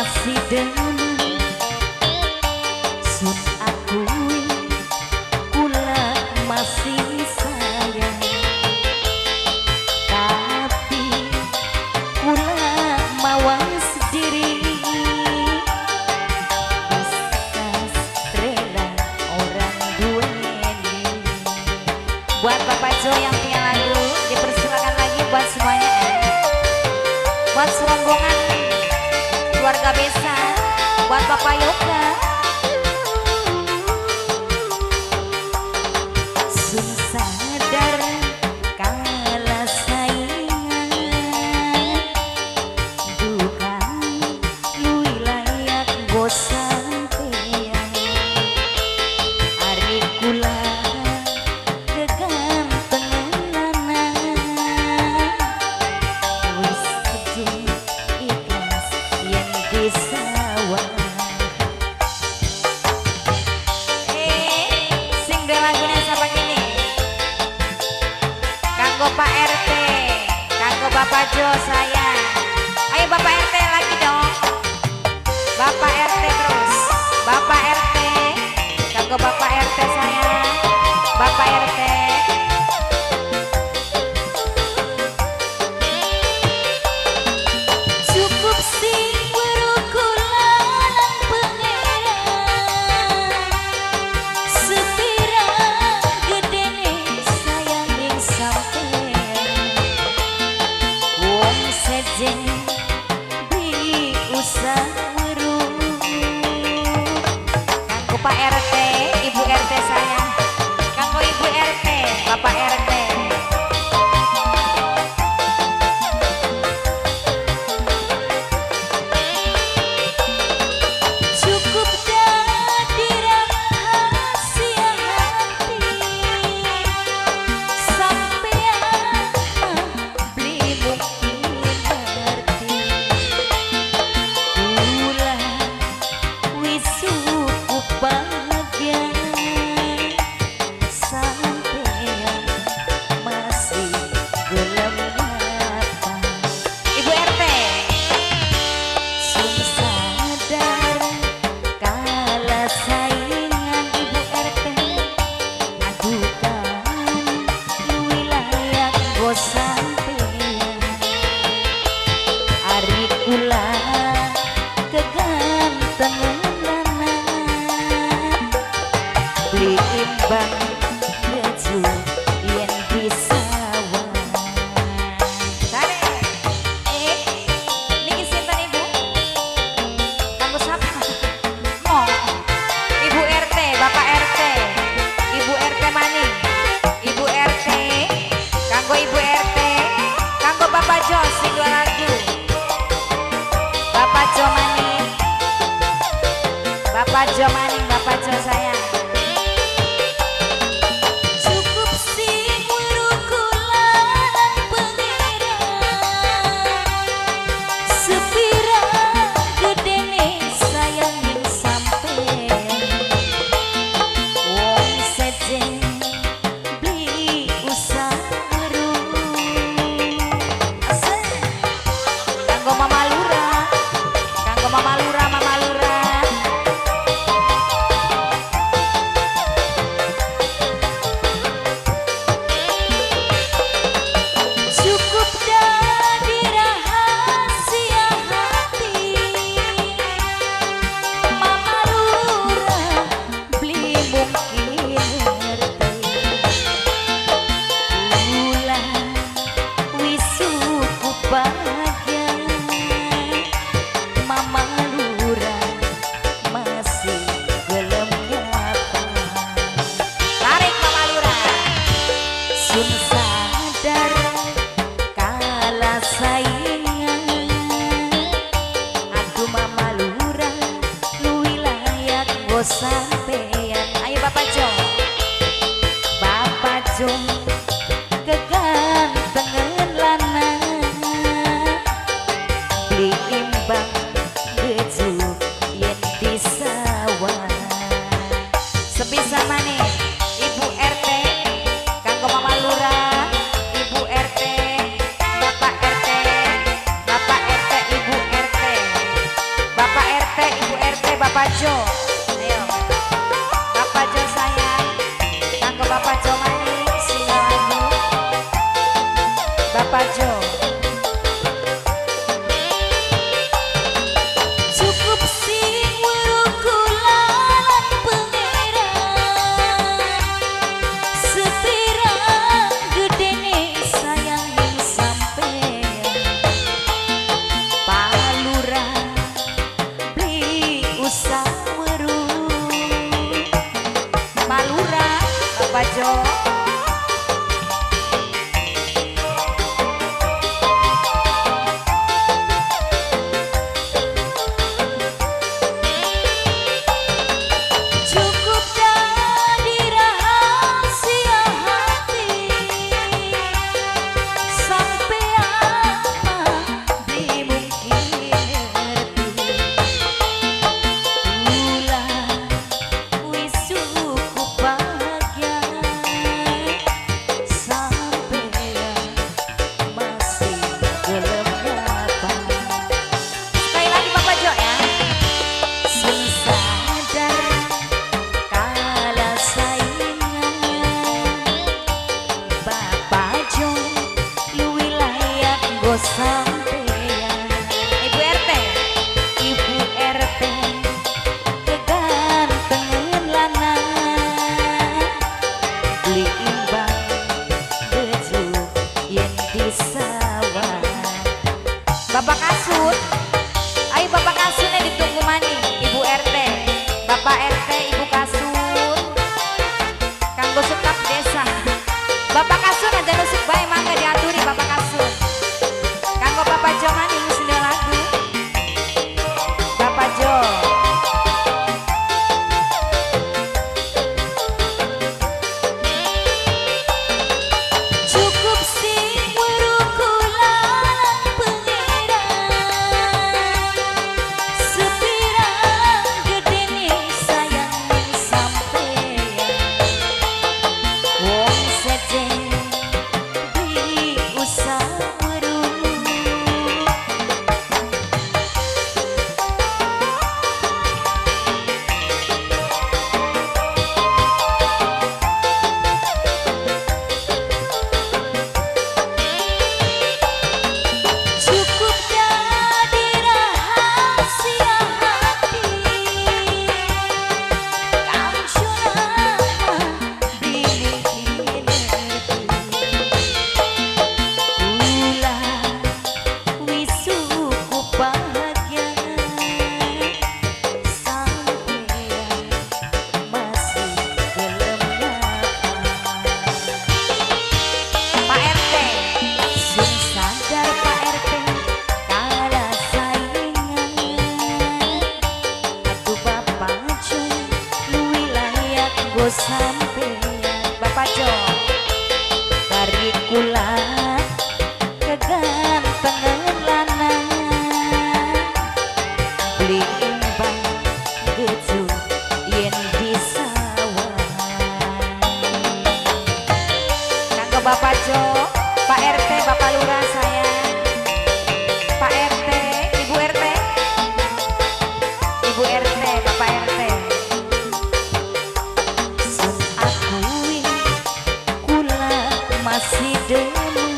Masih demen sun akui kula masih sayang, tapi kula mawas diri. Wis rela ora duweni. Buat Bapak Jo yang punya lagu, dipersilakan lagi buat semuanya ya. Buat serombongan keluarga besar, buat Bapak Yoga. Sun sadar kalah saingan, dukan luwih layak go sampean. Ari kula kegantengan lanang, wis kejung ikhlas yen disawang. Eh, sing duwe lagune sapa kini? Kanggo Pak RT, kanggo Bapak Jo saya. Ayo Bapak RT lagi dong. Bapak RT terus. Bapak RT, kanggo Bapak RT saya. Bapak RT. Cukup sing weruh kula lan Pangeran, sepira gedene sayang ing sampean. Wong sejen beli usah weruh. Kanggo Pak RT, Ibu RT saya. Kanggo Ibu RT, Bapak RT. Cukup dadi rahasia hati, sampean beli mungkin ngerti. Kula wis cukup bahagia, sampean masih gelem nyapa. Ibu RT. Sun sadar kalah saingan, Ibu RT, adukan luwih layak go sampean. Ari kula kegantengan lanang, beli imbang keju yen disawang. Tarik. Eh, niki sinten Ibu? Kanggo sapa? Mo. Ibu RT, Bapak RT. Ibu RT maning. Ibu RT, kanggo Ibu RT, kanggo Bapak Jo sing dua lagu. Bapak Jo maning. Bapak Jo maning, Bapak Jo saya. Cukup sing weruh kula lan Pangeran, sepira gedene sayang ing sampean. Wong sejen beli usah weruh. Asik. Kanggo Mama Lurah, kanggo Mama Lurah, Mama Lurah. Cukup dadi rahasia hati, Mama Lurah beli mungkin ngerti. Kula wis cukup bahagia, Mama Lurah masih gelem nyapa. Tarik Mama Lurah. Sun sadar kalah saingan, aduh Mama Lurah luwih layak go sampean. Ayo Bapak Jo. Bapak Jo kegantengan lanang, beli imbang geju yen disawang. Sebisa maneh Ibu RT, kanggo Mama Lurah, Ibu RT, Bapak RT, Bapak RT, Ibu RT, Bapak Bapak Jo. Ayo. Bapak Jo sayang. Kanggo Bapak Jo maning sing lagu. Bapak Jo. Cukup sing weruh kula lan Pangeran, sepirang gedene sayang ning sampean. Pak Lurah beli usah weruh. Pak Lurah, Bapak Jo. Cukup dadi rahasia hati, sampean mah beli mungkin ngerti. Kula wis cukup bahagia, sampean masih gelem nyapa. Sekali lagi Bapak Jo ya. Sun sadar kalah saingan, Bapak Jo luwih layak nggo sampean. Ibu RT. Ibu RT kegantengan lanang, beli imbang gejluk yen disawang. Bapak Kasut. Ayo Bapak Kasutnya ditunggu maning. Ibu RT. Bapak RT, Ibu Kasut. Kanggo staf desa. Bapak Kasut aja nusuk bae, mangga diaturi Bapak Kasut. Kanggo Bapak Jo maning sendiri lagu. Bapak Jo. Cukup sing weruh kula lan Pangeran, sepirang gedene sayang ning sampean. Wong sejen beli usah weruh. Cukup jadi rahasia hati, kang mah beli mungkin ngerti. Kula wis cukup bahagia, sampean masih gelem nyapa. Pak RT. Sun sadar Pak RT kalah saingan, atuh Bapak Jo luwih layak nggo sampean. Bapak Jo. Bari kula kegantengan lanang, beli imbang gejluk yen disawang. Kanggo Bapak Jo, Pak RT, Bapak Lurah sayang. Pak RT, Ibu RT. Ibu RT, Bapak RT. Sun akui kula masih demen.